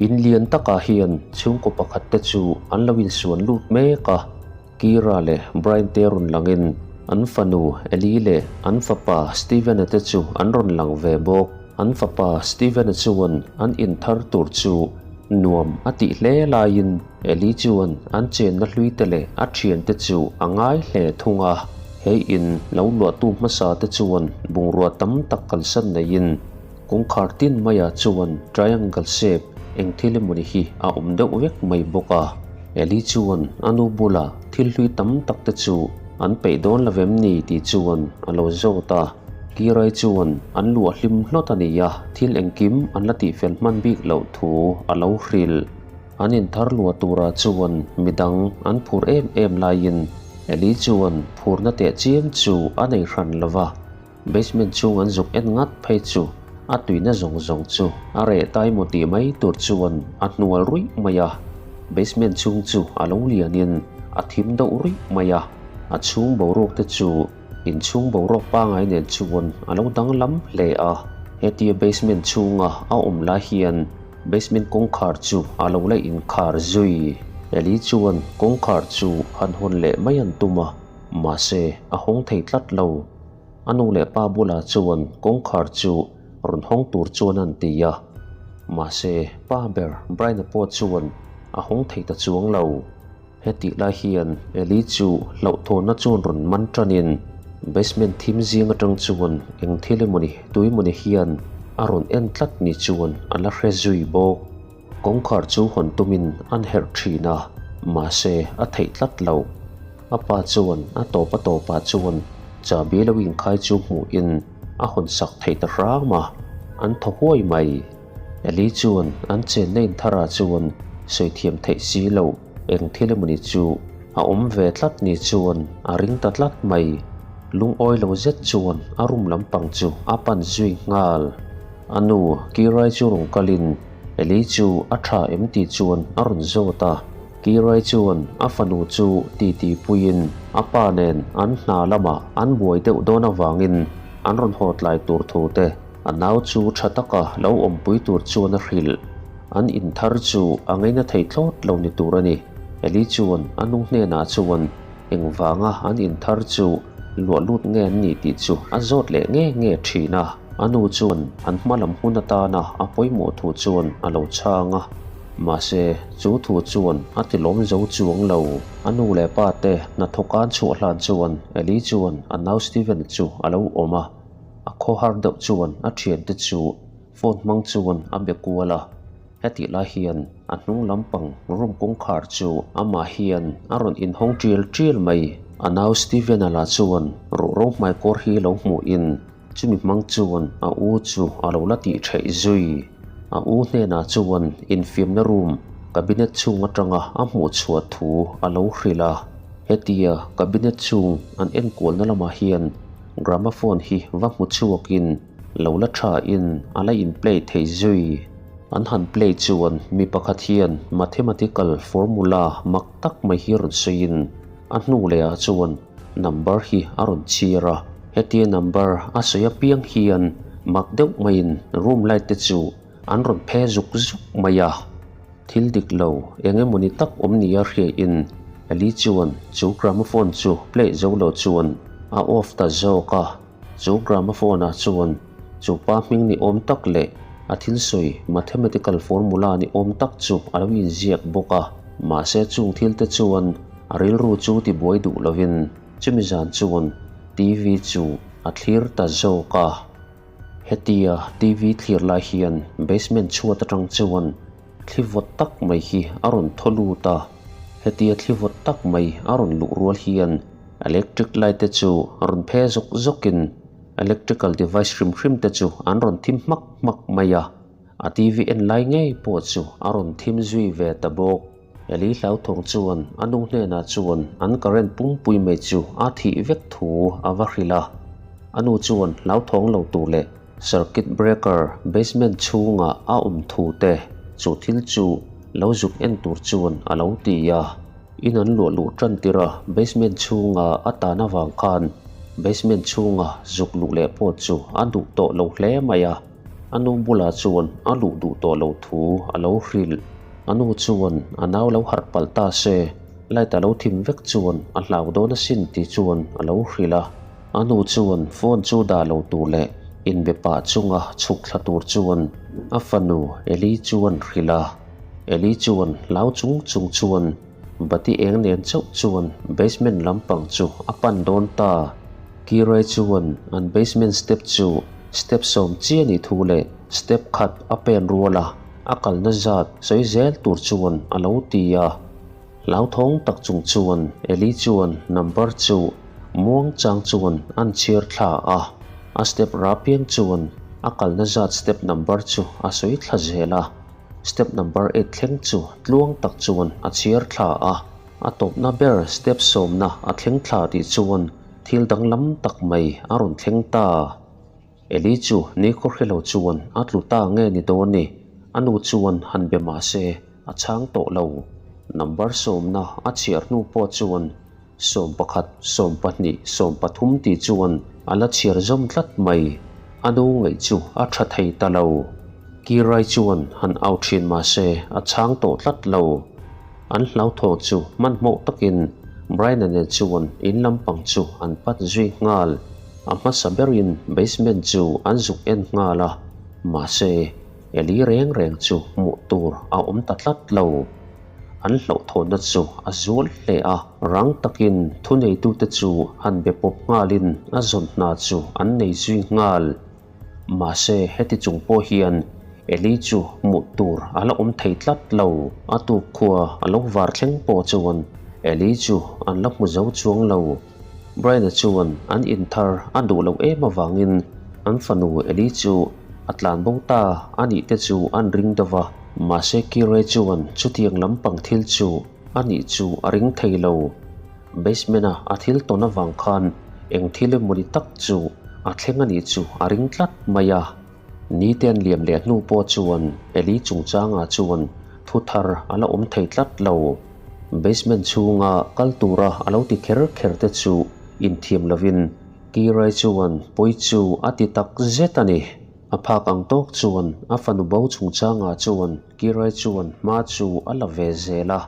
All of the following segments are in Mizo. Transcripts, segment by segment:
In lian takah hian chhungkaw pakhat te chu an lo insuan lut mek a, Kira leh Brian te rawn langin an fanu Ellie leh an fapa Steven-a te chu an rawn lang ve bawk. An fapa Steven-a chuan an inthar tur chu nuam a tih hle laiin Ellie chuan an chenna hlui te leh a thiante chu a ngai hle thung a. He in lo luahtu hmasa te chuan bungrua tam tak kalsan neiin kawngkhar tin maiah chuan triangle shape eng thil emawni hi a awm deuh vek mai bawk a. Ellie chuan a nu bulah thil hlui tam tak te chu an peih dawn lo vem ni tih chuan a lo zawt a. Kirai chuan an luah hlim hlawt a ni a, thil engkim an la tihfel hman bik loh thu a lo hrilh. An inthar luah turah chuan midang an phur em em laiin Ellie chuan phurna teh chiam chu a nei hran lo va, basement chhung an zuk en ngat phei chu a tuina zawng zawng chu a reh tai maw tih mai tur chuan a hnual ruih mai a. Basement chhung chu a lo lianin a thim deuh ruih mai a, a chhung boruak te chu Inchhung boruak pangai nen chuan a lo danglam hle a, hetia basement chhunga a awm lai hian basement kawngkhar chu a lo la inkhar zui. Eli chuan kawngkhar chu han hawn leh mai an tum a, mahse a hawng thei tlat lo. A nu leh pa bulah chuan kawngkhar chu rawn hawng tur chuan an ti a, mahse pa ber Brian-a pawh chuan a hawng thei ta chuang lo. Hetih lai hian Eli chu hlauhthawnna chuan rawn man tanin basement thim zing atang chuan eng thil emawni tui mawni hian a rawn en tlat ni chuan a la hre zui bawk. Kawngkhar chu hawn tumin an herh thin a, mahse a theih tlat lo. A pa chuan a tawp a tawpah chuan chahbi lo inkhai chu hmuhin a hawn sak theih ta hram a, an thaw huai mai. Eli chuan an chenna intharah chuan sawi thiam theih si loh eng thil emawni chu a awm ve tlat ni chuan a ring ta tlat mai. Lungawi lo zet chuan a room lampang chu a pan zui nghal. A nu Kirai chu rawn kalin Eli chu a tha em tih chuan a rawn zawt a. Kirai chuan a fanu chu titi puiin a pa nen an hna lamah an buai deuh dawn avangin an rawn haw tlai tur thu te A nau chu tha taka lo awmpui tur chuan a hrilh. An inthar chu a ngaina thei thlawt lo ni tur a ni. Eli chuan a nu hnenah chuan engvanga an inthar chu luah lut nge an nih tih chu a zawt leh nge nge thin a. A nu chuan an hma lam hun atana a pawimawh thu chuan a lo chhang a. Mahse, chu thu chuan a tilawm zo chuang lo. A nu leh pa te hnathawk an chhuah hlan chuan Eli chuan a nau Steven chu a lo awm a. A khawhar deuh chuan a thiante chu phone hmang chuan a be kual a, hetih lai hian a hnung lampang room kawngkhar chu amah hian a rawn inhawng tial tial mai. A nau Steven-a lah chuan ruhro hmaikawr hi lo hmuhin chumi hmang chuan a u chu a lo la tih theih zui. A u hnenah chuan infiamna room cabinet chhung atanga a hmuh chhuah thu a lo hrilh a, hetia cabinet chhung an enkualna lamah hian Gramophone hi va hmu chhuakin lo la tha in a la in play thei zui. An han play chuan mi pakhat hian mathematical formula mak tak mai hi rawn sawiin a hnu leh ah chuan number hi a rawn chhiar a. Hetia number a sawi apiang hian mak deuh maiin room light te chu an rawn phe zuk zuk mai a. Thil dik lo eng emawni tak awm nia hriain Eli chuan chu gramophone chu play zo lo chuan a off ta zawk a. Chu gramophone ah chuan chu pa hming ni awm tak leh a thil sawi mathematical formula ni awm tak chu a lo inziak bawk a. Mahse chung thil te chuan a rilru chu tibuai duh lovin chumi zan chuan TV chu a thlir ta zawk a. Hetia TV thlir lai hian basement chhuat atang chuan thli vawt tak mai hi a rawn thaw lut a, hetia thli vawt tak mai a rawn luh rual hian electric light te chu rawn phe zawk zawkin electrical device hrim hrim te chu an rawn thim hmak hmak mai a, a TV en lai ngei pawh chu a rawn thim zui ve ta bawk. Eli hlauthawng chuan a nu hnenah chuan an current pungpui mai chu a thih vek thu a va hrilh a. A nu chuan hlauthawng lo tur leh circuit breaker basement chhungah a awm thu te chu thil chu lo zuk en tur chuan a lo ti a. In an luah luh tan tir a, basement chhunga a tan avang khan basement chhunga zuk luh leh pawh chu a duh tawh lo hle mai a. A nu bulah chuan a luh duh tawh loh thu a lo hrilh. A nu chuan a nau lo harh palh ta se, light a lo thim vek chuan a hlau dawn asin tih chuan a lo hrilh a. A nu chuan phone chu dah lo tur leh inbe pah chunga chhuk thla tur chuan a fanu Eli chuan hrilh a. Eli chuan hlau chung chung chuan bati eng nen chauh chuan basement lampang chu a pan dawn ta. Kirai chuan an basement step chu step sawm chiah nih thu leh step khat a pen rual a, a kalna zat sawi zel tur chuan a lo ti a. Hlauthawng tak chung chuan Eli chuan number chu muang chang chuan an chhiar thla a, a step ra piang chuan a kalna zat step number chu a sawi thla zel a. Step number eight thleng chu tluang tak chuan a chhiar thla a. A tawpna ber step sawmna a thleng thla tih chuan thil danglam tak mai a rawn thleng ta. Eli chu nikhaw hre lo chuan a tlu ta nge ni dawn ni, a nu chuan han be mah se a chhang tawh lo. Number sawmna a chhiar hnu pawh chuan 11, 12, 13 tih chuan a la chhiar zawm tlat mai. A nu ngaih chu a tha thei ta lo. Kirai chuan han au thin mah se a chhang tawh tlat lo. An hlauthawng chu hmanhmawh takin Brian-a nen chuan in lampang chu an pat zui nghal. A hmasa berin basement chu an zuk en nghal a, mahse Eli reng reng chu hmuh tur a awm ta tlat lo. An hlauhthawnna chu a zual hle a, rang takin thuneitute chu han be pawp nghalin a zawn hna chu an nei zui nghal. Mahse heti chung pawh hian Eli chu hmuh tur a la awm thei tlat lo. A tuk khua a lo var thleng pawh chuan Eli chu an la hmu zo chuang lo. Brian-a chuan an inthar a duh loh em avangin an fanu Eli chu a tlan bo ta a nih te chu an ring deuh va. Mahse Kire chuan chutiang lampang thil chu a nih chu a ring thei lo. Basement-a a thil tawn avang khan eng thil emawni tak chu a thleng a nih chu a ring tlat mai a. Nite an liam leh hnu pawh chuan Eli chungchangah chuan thu thar a la awm thei tlat lo. Basement chhunga kal tura a lo ti kher kher te chu inthiam lovin Kirai chuan pawi chu a ti tak zet a ni. A phak ang tawk chuan a fanu bo chungchangah chuan Kirai chuan hma chu a la ve zel a.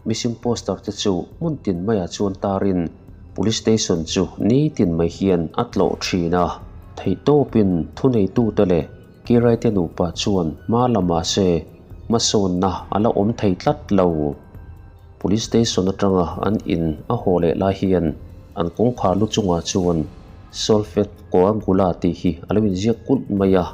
Missing poster te chu hmun tin maiah chuan tarin Police Station chu nitin mai hian a tlawh thin a. Theihtawpin thuneitute leh Kiraite nupa chuan hma la mahse hmasawnna a la awm thei tlat lo. Police Station atanga an in a haw leh lai hian an kawngkhar lu chungah chuan Solfed Coagula tih hi a lo inziak kulh mai a.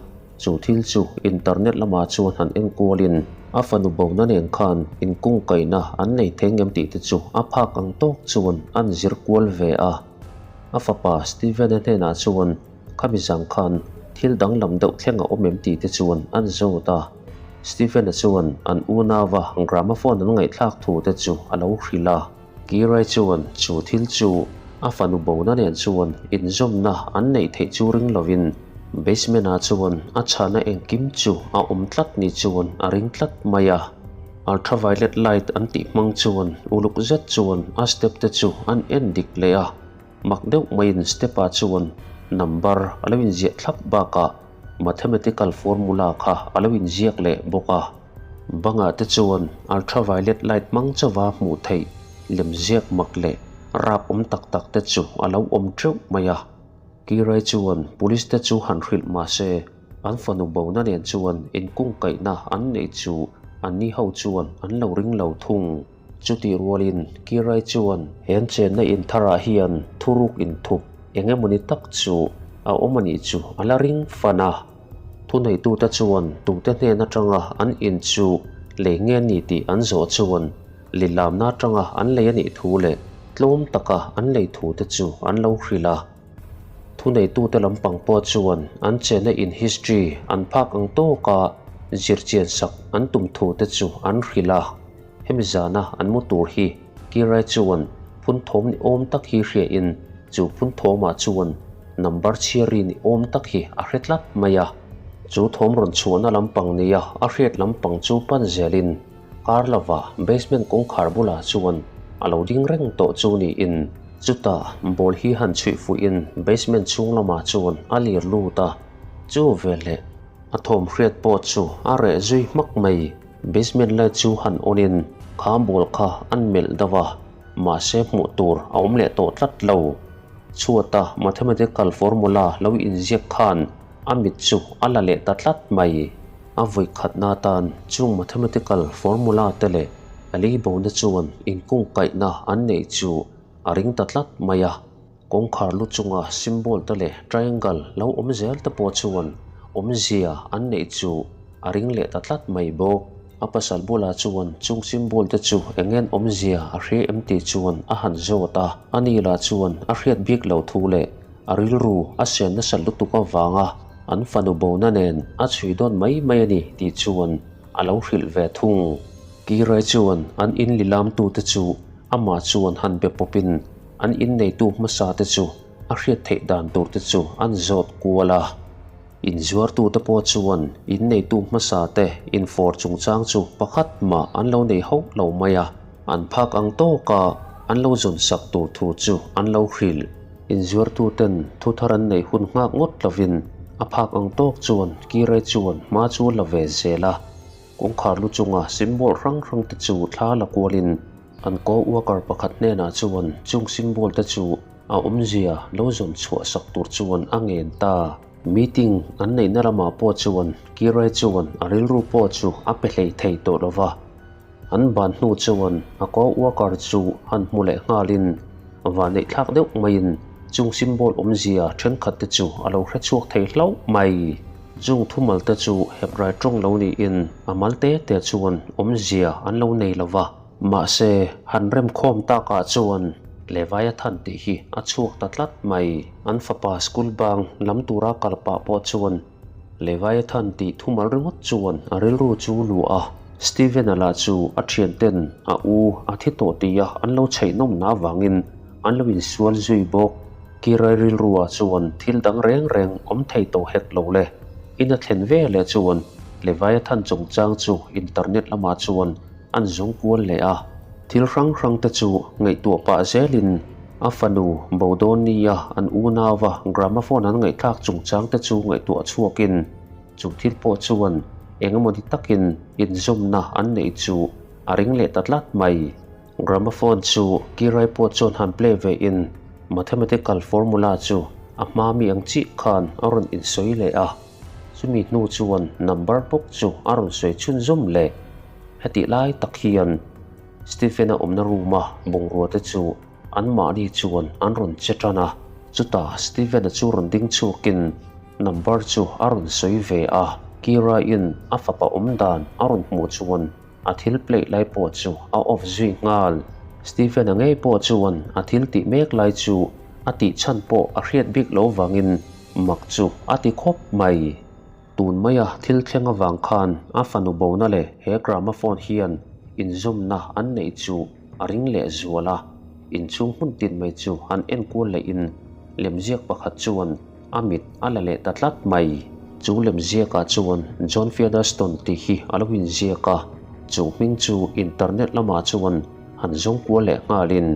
Chu thil chu internet lamah chuan han enkualin a fanu bona nen khan inkungkaihna an nei thei ngem tih te chu a phak ang tawk chuan an zir kual ve a. A fapa Steven-a hnenah chuan khami zang khan thil danglam deuh thleng a awm em tih te chuan an zawt a. Steven-a chuan an unauva gramophone an ngaihthlak thu te chu a lo hrilh a. Kirai chuan chu thil chu a fanu bona nen chuan inzawmna an neih theih chu ring lovin basement-ah chuan a chhana engkim chu a awm tlat ni chuan a ring tlat mai a. Ultraviolet light an tih hmang chuan uluk zet chuan a step te chu an en dik leh a, mak deuh maiin step-ah chuan number a lo inziah thlap bakah mathematical formula kha a lo inziak leh bawk a. Bangah te chuan ultraviolet light hmang chauha hmuh theih lemziak mak leh rap awm tak tak te chu a lo awm teuh mai a. Kirai chuan police te chu han hrilh mah se an fanu bona nen chuan inkungkaihna an neih chu anni ho chuan an lo ring lo thung. Chutih rualin Kirai chuan he an chenna intharah hian thuruk inthup eng emawni tak chu a awm a nih chu a la ring fan a. Thuneitute chuan tute hnen atanga an in chu lei nge ni tih an zawh chuan lilamna atanga an lei a nih thu leh tlawm taka an lei thu te chu an lo hrilh a. Thuneitute lampang pawh chuan an chenna in history an phak ang tawka zirchian sak an tum thu te chu an hrilh a. Hemi zana an mu tur hi Kirai chuan phun thawm ni awm tak hi hriain chu phun thawmah chuan number chhiari ni awm tak hi a hre tlat mai a. Chu thawm rawn chhuahna lampang nia a hriat lampang chu pan zelin kar lova basement kawngkhar bulah chuan a lo ding reng tawh chu niin chutah ball hi han chhuih fuihin basement chhung lamah chuan a lir lut a. Chu veleh. A thawm hriat pawh chu a reh zui hmak mai. Basement light chu han on in kha ball kha an melh deuh a, mahse hmuh tur a awm leh tawh tlat lo. Chhuata mathematical formula lo inziak khan a mit chu a la leh ta tlat mai. A vawi khatna atan chung mathematical formula te leh a lei bona chuan inkungkaihna an neih chu a ring ta tlat mai a. Kawngkhar lu chunga symbol te leh triangle lo awm zel te pawh chuan awmzia an neih chu a ring leh ta tlat mai bawk. A pasal bulah chuan chung symbol te chu eng ngen awmzia a hria em tih chuan a han zawt a, ani lah chuan a hriat bik lo thu leh a rilru a sian nasat lutuk avanga an fanu bona nen a chhui dawn mai mai a ni tih chuan a lo hrilh ve thung. Kirai chuan an in lilamtute chu amah chuan han be pawpin An inneitu hmasa te chu a hriat theih dan tur te chu an zawt kual a. Inzuartute pawh chuan inneitu hmasa te infawr chungchang chu pakhat mah an lo nei hauh lo mai a, an phak ang tawka an lo zawn sak tur thu chu an lo hrilh. Inzuartuten thu thar an neih hun nghak ngawt lovin a phak ang tawk chuan Kirai chuan hma chu la ve zel a. Kawngkhar lu chunga symbol hrang hrang te chu thla la kualin An co-worker pakhat hnenah chuan chung symbol te chu a awmzia lo zawn chhuah sak tur chuan a ngen ta. Meeting an neihna lamah pawh chuan Kirai chuan a rilru pawh chu a pe hlei thei tawh lo va. An ban hnu chuan a co-worker chu han hmu leh nghalin vanneih thlak deuh maiin chung symbol awmzia thenkhat te chu a lo hre chhuak thei hlauh mai. Chung thumal te chu Hebrai tawng lo niin a mal te te chuan awmzia an lo nei lo va. Mahse, han remkhawm takah chuan Leviathan tih hi a chhuak ta tlat mai. An fapa school bang lam tura kal pah pawh chuan Leviathan tih thumal ringawt chuan a rilru chu luah a. Steven-a lah chu a thianten a u a thi tawh tia an lo chheih nawmna avangin an lo insual zui bawk. Kirai rilruah chuan thil dang reng reng awm thei tawh hek lo le. Ina thlen ve leh chuan Leviathan chungchang chu internet lamah chuan An zawng kual leh a, thil hrang hrang te chu ngaihtuah pah zelin a fanu bo dawn nia an unauva gramophone an ngaihthlak chungchang te chu ngaihtuah chhuakin chu thil pawh chuan eng emaw ni takin inzawmna an neih chu a ring leh ta tlat mai. Gramophone chu Kirai pawh chuan han play ve in mathematical formula chu a hma mi ang chiah khan a rawn insawi leh a, chumi hnu chuan number bawk chu a rawn sawi chhunzawm leh. Hetih lai tak hian Stephen-a awmna room-a bungrua te chu anmahni chuan an rawn che tan a, chutah Stephen-a chu rawn ding chhuakin number chu a rawn sawi ve a, Kira-in a fapa awm dan a rawn hmuh chuan a thil play lai pawh chu a off zui nghal. Stephen-a ngei pawh chuan a thil tih mek lai chu a tih chhan pawh a hriat bik lo vangin mak chu a ti khawp mai. Tun maia thil thleng avang khan a fanu bona leh he gramophone hian inzawmna an neih chu a ring leh zual a, inchhung hmun tin mai chu han enkual lehin lemziak pakhat chuan a mit a la leh ta tlat mai. Chu lemziakah chuan John Featherstone tih hi a lo inziak a, chu hming chu internet lamah chuan han zawng kual leh nghalin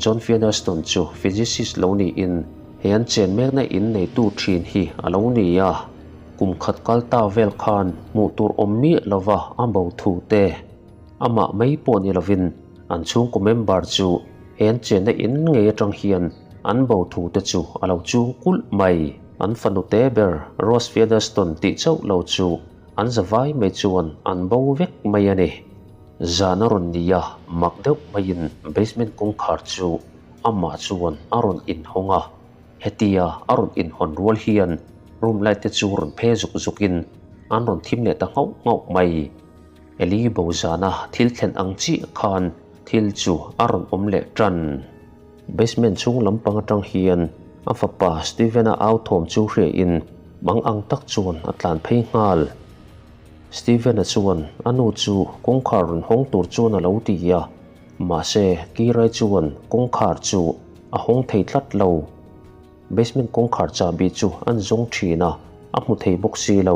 John Featherstone chu physicist lo niin He an chen mekna in neitu thin hi a lo ni a, kum khat kal ta vel khan hmuh tur awm miah lova a bo thu te, amah mai pawh ni lovin an chhungkaw member chu he an chenna in ngei atang hian an bo thu te chu a lo chung kulh mai. An fanu te ber Rose Featherstone tih chauh lo chu an zavai mai chuan an bo vek mai a ni. Zan a rawn ni a, mak deuh maiin basement kawngkhar chu Amah chuan a rawn inhawng a, hetia a rawn inhawn rual hian room light te chu rawn phe zuk zukin an rawn thim leh ta nghauh nghauh mai. Eli bo zana thil thlen ang chiah khan thil chu a rawn awm leh tan. Basement chhung lampang atang hian a fapa Steven-a au thawm chu hriain mang ang tak chuan a tlan phei nghal. Steven-a chuan a nu chu kawngkhar rawn hawng tur chuan a lo ti a. Mahse, Kirai chuan kawngkhar chu a hawng thei tlat lo. Basement kawngkhar chahbi chu an zawng thin a, a hmu thei bawk si lo.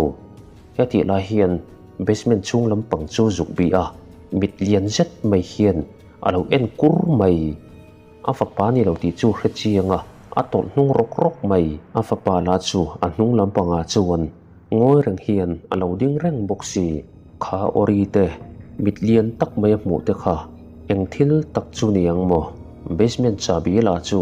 Hetih lai hian basement chhung lampang chu zuk bih a, mit lian zet mai hian a lo en kur mai. A fapa ni lo tih chu hre chiang a, a tawlh hnung rawk rawk mai. A fapa lah chu a hnung lampangah chuan. Ngawi reng hian a lo ding reng bawk si. Kha Ori te mit lian tak mai a hmuh te kha eng thil tak chu ni ang maw? Basement chahbi lah chu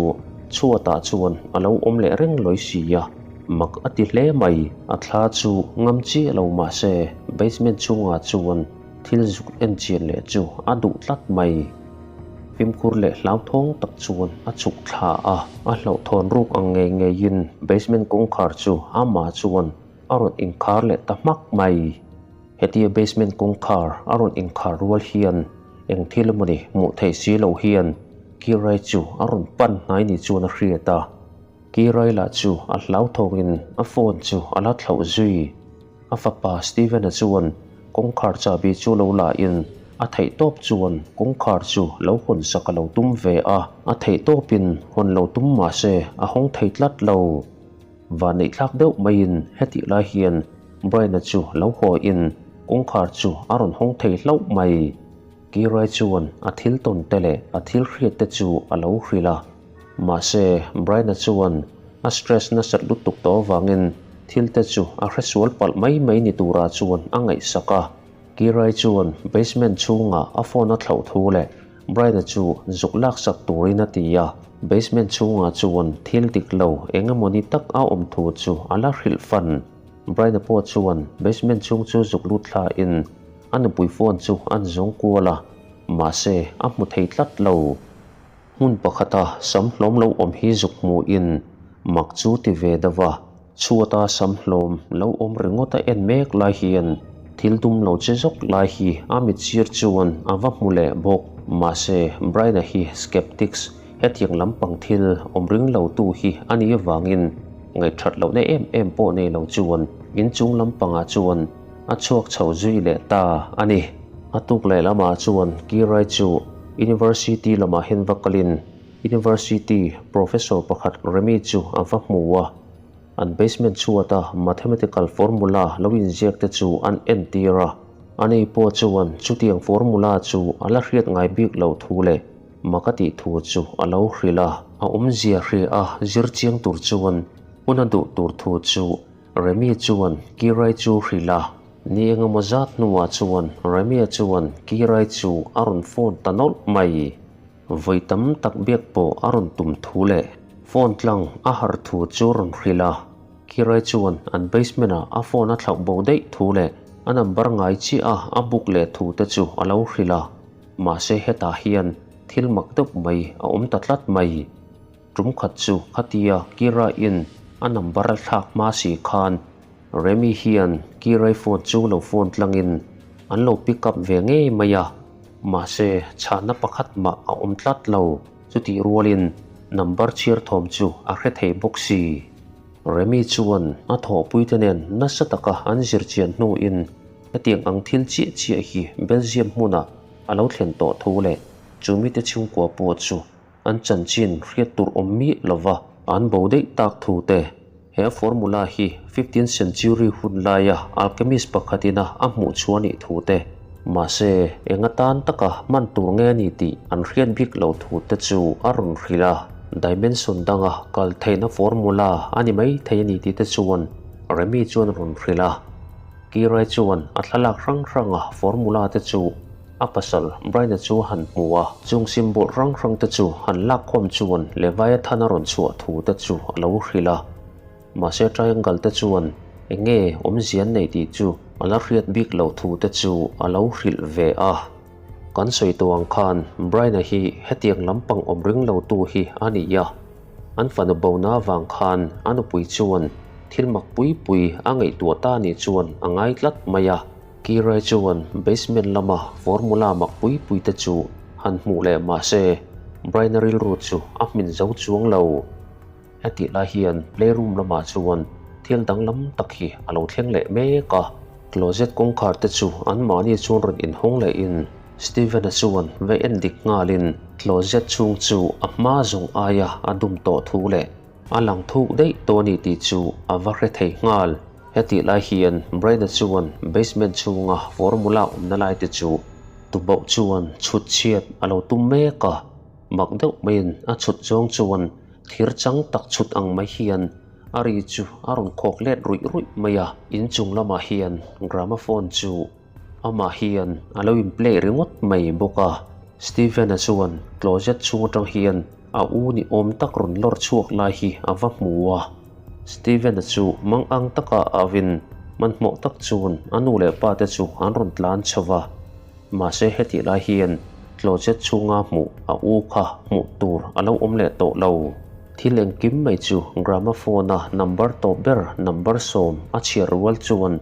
chhuatah chuan a lo awm leh reng lawi si a, mak a ti hle mai. A thla chu ngam chiah lo mah se basement chungah chuan thil zuk en chian leh chu a duh tlat mai. Fimkhur leh hlauthawng tak chuan a chhuk thla a, a hlauhthawn ruk ang ngei ngeiin basement kawngkhar chu amah chuan a rawn inkhar leh ta hmak mai. Hetia basement kawngkhar a rawn inkhar rual hian eng thil emawni hmuh theih si lo hian Kirai chu a rawn pan hnai ni chuan a hriat a. Kirai lah chu a hlauthawngin a phone chu a la thlauh zui. A fapa Steven-a chuan kawngkhar chahbi chu lo la in a theih tawp chuan kawngkhar chu lo hawn sak a lo tum ve a, a theih tawpin hawn lo tum mah se a hawng thei tlat lo. Vanneih thlak deuh maiin hetih lai hian Brian-a chu lo haw in kawngkhar chu a rawn hawng thei hlauh mai. Kirai chuan a thil tawn te leh a thil hriat te chu a lo hrilh a. Mahse, Brian-a chuan a stress nasat lutuk tawh avangin thil te chu a hresual palh mai mai ni turah chuan a ngaihsak a. Kirai chuan basement chhungah a phone a thlauh thu leh Brian-a chu zuk laksak turin a ti a. Basement chhungah chuan thil dik lo eng emawni tak a awm thu chu a la hrilh fan. Brian-a pawh chuan basement chhung chu zuk lut thlain a nupui phone chu an zawng kual a, mahse a hmu thei tlat lo. Hmun pakhata sam hlawm lo awm hi zuk hmuhin mak chu ti ve deuh a, chhuata sam hlawm lo awm ringawt a en mek lai hian thil dum lo che zawk lai hi a mit sir chuan a va hmu leh bawk. Mahse, Brian-a hi skeptics, hetiang lampang thil awm ring lo tu hi a nih avangin ngaihthat lohna em em pawh nei lo chuan inchung lampangah chuan a chhuak chho zui leh ta a ni. A tuk leh lamah chuan Kirai chu University lamah hian va kalin University Professor pakhat Remi chu a va hmu a, an basement chhuata mathematical formula lo inziak te chu an entir a. Ani pawh chuan chutiang formula chu a la hriat ngai bik loh thu leh mak a tih thu chu a lo hrilh a. A awmzia hria a zir chiang tur chuan hun a duh tur thu chu Remi chuan Kirai chu hrilh a. Ni engemaw zat hnuah chuan Remia chuan Kirai chu a rawn phone ta nawlh mai. Vawi tam tak biak pawh a rawn tum thu leh phone tlang a har thu chu rawn hrilh a. Kirai chuan an basement ah a phone a thlauh bo daih thu leh a number ngai chiah a a book leh thu te chu a lo hrilh a. Mahse hetah hian thil mak deuh mai a awm ta tlat mai. Tum khat chu khatia Kira-in a number a thlak hma si khan Remi hian Kirai phone chu lo phone tlangin an lo pick up ve ngei mai a, mahse chhahna pakhat mah a awm tlat lo. Chutih rualin number chhiar thawm chu a hre thei bawk si. Remi chuan a thawhpuite nen nasa taka an zirchian hnuin hetiang ang thil chiah chiah hi Belgium hmunah a lo thlen tawh thu leh chu mite chhungkua pawh chu An chanchin hriat tur awm miah lova an bo daih tak thu te, he formula hi fifteenth century hun laia alchemist pakhatina a hmuh chhuah nih thu te, mahse eng atan taka hman tur nge a ni tih an hriat bik lo thu te chu a rawn hrilh a. Dimension danga kal theihna formula a ni mai thei a ni tih te chuan Remi chuan a rawn hrilh a. Kirai chuan a thlalak hrang hranga formula te chu A pasal Brian-a chu a han hmu a, chung symbol hrang hrang te chu han lak khawm chuan Leviathan a rawn chhuah thu te chu a lo hrilh a. Mahse triangle te chuan eng nge awmzia an neih tih chu a la hriat bik loh thu te chu a lo hrilh ve a. Kan sawi tawh ang khan Brian-a hi hetiang lampang awm ring lo tu hi a ni a. An fanu bona avang khan a nupui chuan thil mak pui pui a ngaihtuah ta nih chuan a ngai tlat mai a. Kirai chuan basement lama formula mak pui pui te chu han hmuh leh mah se, Brian-a rilru chu a hmin zo chuang lo. Hetih lai hian playroom lamah chuan thil danglam tak hi a lo thleng leh mek a. Closet kawngkhar te chu anmahni chuan rawn inhawng lehin Steven-a chuan va en dik nghalin closet chhung chu a hma zawng aia a dum tawh thu leh A lang thuk daih tawh a ni tih chu a va hre thei nghal. Hetih lai hian Brain-a chuan basement chhunga formula awmna lai te chu tubauh chuan chhut chhiat a lo tum mek a, mak deuh maiin a chhut zawng chuan thir chang tak chhut ang mai hian A ri chu a rawn khawk let ruih ruih mai a, inchung lamah hian gramophone chu amah hian a lo in play ringawt mai bawk a. Steven-a chuan closet chhung atang hian a u ni awm tak rawn lawr chhuak lai hi a va hmu a. Steven-a chu mang ang taka a avin hmanhmawh tak chuan a nu leh pa te chu an rawn tlan chho va. Mahse hetih lai hian closet chhunga hmuh a u kha hmuh tur a lo awm leh tawh lo. Thil engkim mai chu gramophone-a number tawp ber number sawm a chhiar rual chuan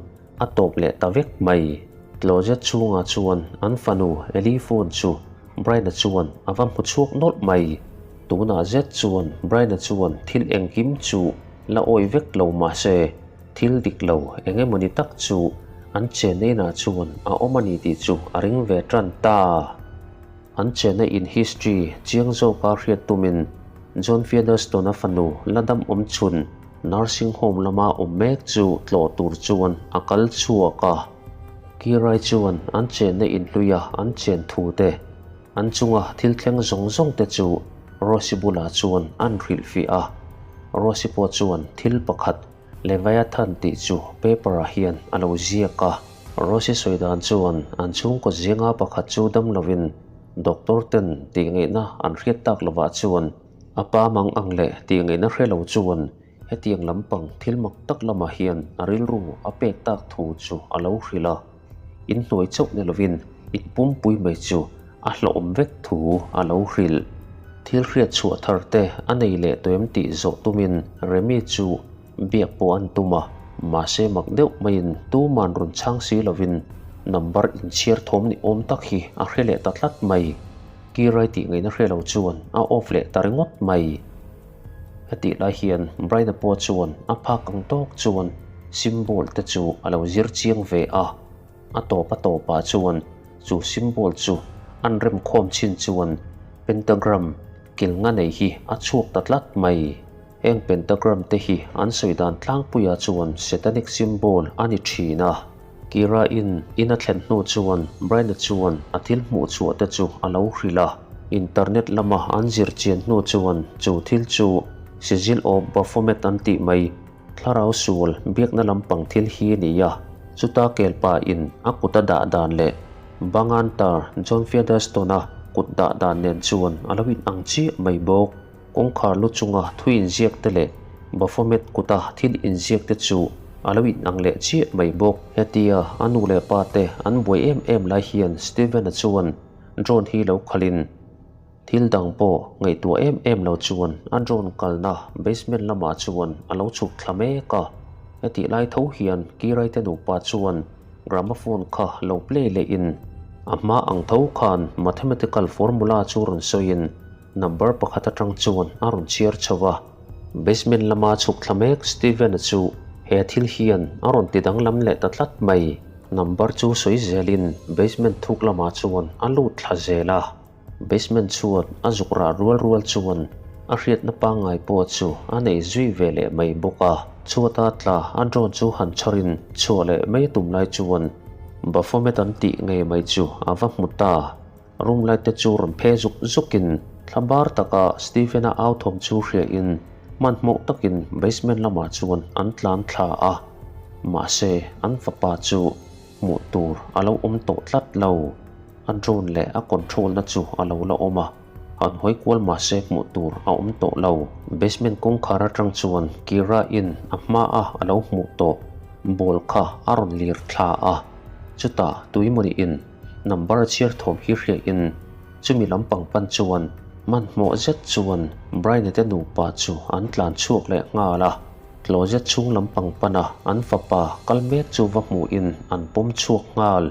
a tawp leh ta vek mai. Closet chhungah chuan an fanu Ellie phone chu Brian-a chuan a va hmu chhuak nawlh mai. Tunah zet chuan Brian-a chuan thil engkim chu la awih vek lo mahse thil dik lo eng emawni tak chu an chenna inah chuan a awm a ni tih chu a ring ve tan ta. An chenna in history chiang zawka hriat tumin John Featherstone-a fanu la dam awm chhun nursing home lama awm mek chu tlawh tur chuan a kal chhuak a. Kirai chuan an chenna in hluia an chen thu te, an chunga thil thleng zawng zawng te chu Rosy bulah chuan an hrilhfiah a. Rosy pawh chuan thil pakhat Leviathan tih chu paper ah hian a lo ziak a. Rosy sawi dan chuan an chhungkaw zinga pakhat chu dam lovin doctor ten tih ngaihna an hriat tak lovah chuan a pa mang ang leh tih ngaihna hre lo chuan hetiang lampang thil mak tak lamah hian a rilru a pek tak thu chu a lo hrilh a. Inhnuai chauh ni lovin in pumpui mai chu a hlawhawm vek thu a lo hrilh. Thil hriat chhuah thar te a nei leh tawh em tih zawh tumin Remi chu biak pawh an tum a, mahse mak deuh maiin tuman rawn chhang si lovin number inchhiar thawm ni awm tak hi a hre leh ta tlat mai. Kirai tih ngaihna hre lo chuan a off leh ta ringawt mai. Hetih lai hian Brian-a pawh chuan a phak ang tawk chuan symbol te chu a lo zir chiang ve a, a tawp a tawpah chuan chu symbol chu an remkhawm chin chuan pentagram kil nga nei hi a chhuak ta tlat mai. Heng pentagram te hi an sawi dan tlangpuiah chuan satanic symbol a ni thin a. Kira in in a thlen hnu chuan Brian-a chuan a thil hmuh chhuah te chu a lo hrilh a. Internet lama an zir chian hnu chuan chu thil chu Sigil of Baphomet an tih mai thlarau sual biakna lampang thil hi a ni a. Chuta kelpa in a kut a dah dan leh Bangantar John Featherstone-a kut dah dan nen chuan a lo in ang chiah mai bawk. Kawngkhar lu chunga thu inziak te leh Baphomet kuta thil inziak te chu a lo inang leh chiah mai bawk. Hetia a nu leh pa te an buai em em lai hian Steven-a chuan drone hi lo khalhin thil dang pawh ngaihtuah em em lo chuan a drone kalna basement lamah chuan a lo chhuk thla mek a. Hetih lai tho hian Kirai te nupa chuan gramophone kha lo play lehin a hma ang tho khan mathematical formula chu rawn sawiin Number pakhat atang chuan a rawn chhiar chho a, basement lama chhuk thla mek Steven-a chu he thil hian a rawn ti danglam leh ta tlat mai. Number chu sawi zelin basement thuk lamah chuan a lut thla zel a, basement chuan a zuk rah rual rual chuan a hriatna pangngai pawh chu a nei zui ve leh mai bawk a. Chhuata tla a drone chu han chharin chhuah leh mai tum lai chuan Baphomet an tih ngei mai chu a va hmu ta. Room light te chu rawn phe zuk zukin thla bar taka Stephen-a au thawm chu hriain hmanhmawh takin basement lamah chuan an tlan thla a, mahse an fapa chu hmuh tur a lo awm tawh tlat lo. A drone leh a control na chu a lo la awm a, han hawi kual mahse hmuh tur a awm tawh lo. Basement kawngkhar atang chuan Kira-in a hma a a lo hmuh tawh ball kha a rawn lir thla a, chutah tuimawniin Number a chhiar thawm hi hriain chumi lampang pan chuan hmanhmawh zet chuan Brian-a te nupa chu an tlan chhuak leh nghal a. Closet chhung lampang pana an fapa kal mek chu va hmuhin an pawm chhuak nghal.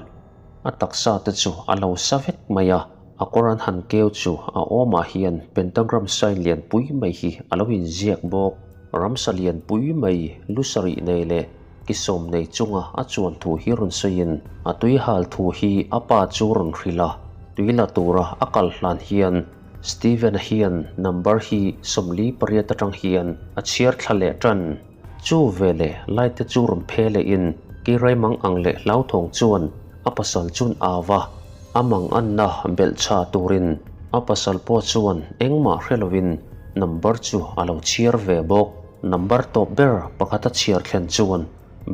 A taksa te chu a lo sa vek mai a, a kawr an han keu chu a awmah hian pentagram sign lianpui mai hi a lo inziak bawk. Ramsa lianpui mai lu sarih nei leh Ki sawm nei chunga a chuan thu hi rawn sawiin a tui hal thu hi a pa chu rawn hrilh a, tui la tura a kal hlan hian Steven-a hian number hi 48 atang hian a chhiar thla leh tan. Chu veleh light te chu rawn phe lehin Kirai mang ang leh hlauthawng chuan a pasal chun au va, a mang anna belh chha turin a pasal pawh chuan engmah hre lovin number chu a lo chhiar ve bawk. Number tawp ber pakhat a chhiar thlen chuan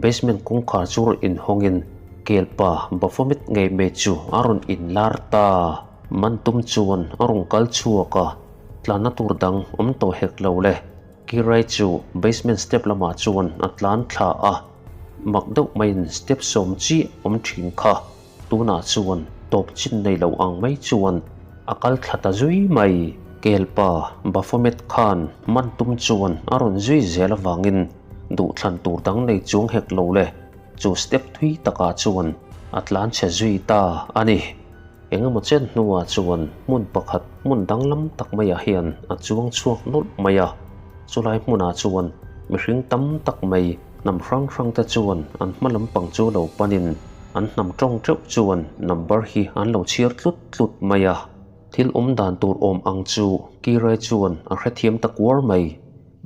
basement kawngkhar chu rawn inhawngin kelpa Baphomet ngei mai chu a rawn inlar ta. Man tum chuan a rawn kal chhuak a, tlanna tur dang awm tawh hek lo le. Kirai chu basement step lamah chuan a tlan thla a, mak deuh maiin step sawm chiah awm thin kha. Tunah chuan tawp chin nei lo ang mai chuan a kal thla ta zui mai. Kelpa Baphomet khan man tum chuan a rawn zui zel avangin duhthlan tur dang nei chuang hek lo le, chu step thui takah chuan a tlan chhe zui ta a ni. Engemaw chen hnuah chuan hmun pakhat hmun danglam tak maiah hian a chuang chhuak nawlh mai a, chulai hmunah chuan mihring tam tak mai hnam hrang hrang te chuan an hma lampang chu lo panin an hnam tawng teuh chuan number hi an lo chhiar tlut tlut mai a. Thil awm dan tur awm ang chu Kirai chuan a hrethiam ta kuar mai.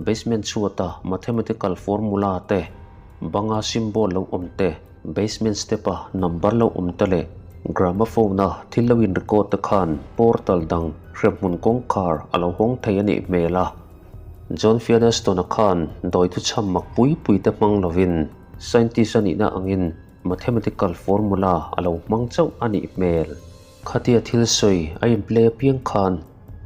Basement chhuata mathematical formula te, banga symbol lo awm te, basement step-a number lo awm te leh gramophone-a thil lo in record te khan portal dang hremhmun kawngkhar a lo hawng thei a nih hmel a. John Featherstone-a khan dawi thuchham mak pui pui te hmang lovin scientist a nihna angin mathematical formula a lo hmang chauh a nih hmel. Khatia thil sawi a inplay apiang khan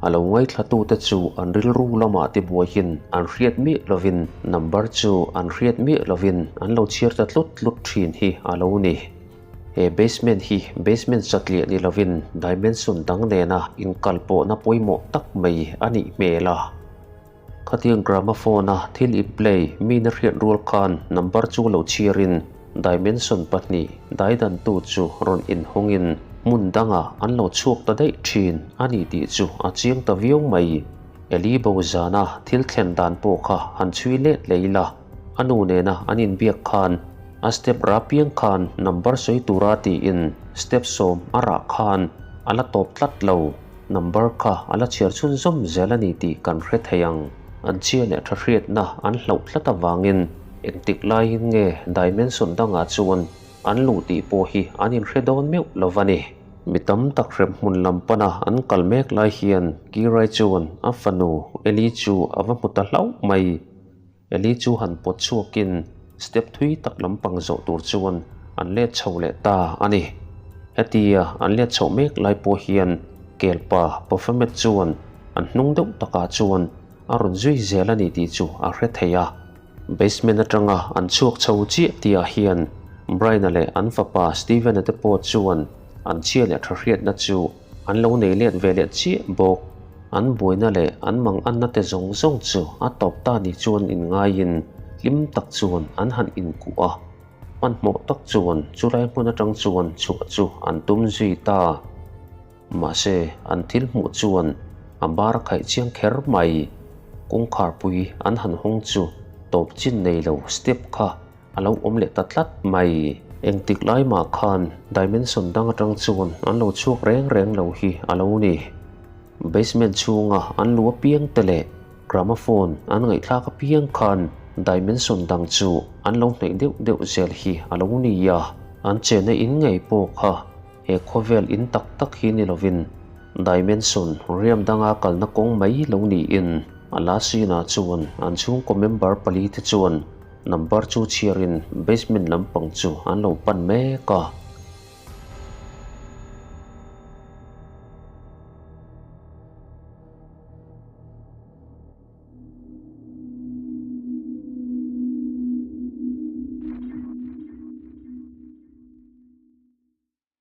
a lo ngaithlatute chu an rilru lamah tibuaiin an hriat miah lovin number chu an hriat miah lovin an lo chhiar ta tlut tlut thin hi a lo ni. He basement hi basement satliah ni lovin dimension dang nena inkalpawhna pawimawh tak mai a nih hmel a. Khatiang gramophone-a thil inplay mina hriat rual khan number chu lo chhiarin dimension pahnih daidantu chu rawn inhawngin hmun dangah an lo chhuak ta daih thin a ni tih chu a chiang ta viau mai. Eli bo zana thil thlen dan pawh kha han chhui let leh ila, a nu nena an inbiak khan a step ra piang khan number sawi tura tiin step sawm a rah khan a la tawp tlat lo. Number kha a la chhiar chhunzawm zel a ni tih kan hre thei ang. An chhia leh tha hriatna an hlauh tlat avangin engtik laiin nge dimension dangah chuan an luh tih pawh hi an inhre dawn meuh lo va ni. Mi tam tak hrem hmun lam pana an kal mek lai hian Kirai chuan a fanu Eli chu a va hmu ta hlauh mai. Eli chu han pawt chhuakin step thui tak lampang zawh tur chuan an let chho leh ta a ni. Hetia an let chhoh mek lai pawh hian kelpa Baphomet chuan an hnung deuh takah chuan a rawn zui zel a ni tih chu a hre thei a. Basement atanga an chhuak chho chiah tihah hian Brian-a leh an fapa Steven-a te pawh chuan an chhia leh tha hriatna chu An lo nei let ve leh chiah bawk. An buaina leh an mang anna te zawng zawng chu a tawp ta ni chuan inngaiin hlim tak chuan an han inkuh a. Hmanhmawh tak chuan chulai hmun atang chuan chhuah chu an tum zui ta. Mahse, an thil hmuh chuan a bar a khaih chiang kher mai. Kawngkharpui an han hawng chu tawp chin nei lo step kha A lo awm leh ta tlat mai. Engtik lai mah khan dimension dang atang chuan an lo chhuak reng reng lo hi a lo ni. Basement chhunga an lu apiang te leh gramophone an ngaihthlak apiang khan dimension dang chu an lo hnaih deuh deuh zel hi a lo ni a. An chenna in ngei pawh kha he khawvel in tak tak hi ni lovin dimension riam danga kalna kawng mai lo niin a la sinah chuan an chhungkaw member pali te chuan Number chu chhiarin basement lampang chu an lo pan mek a.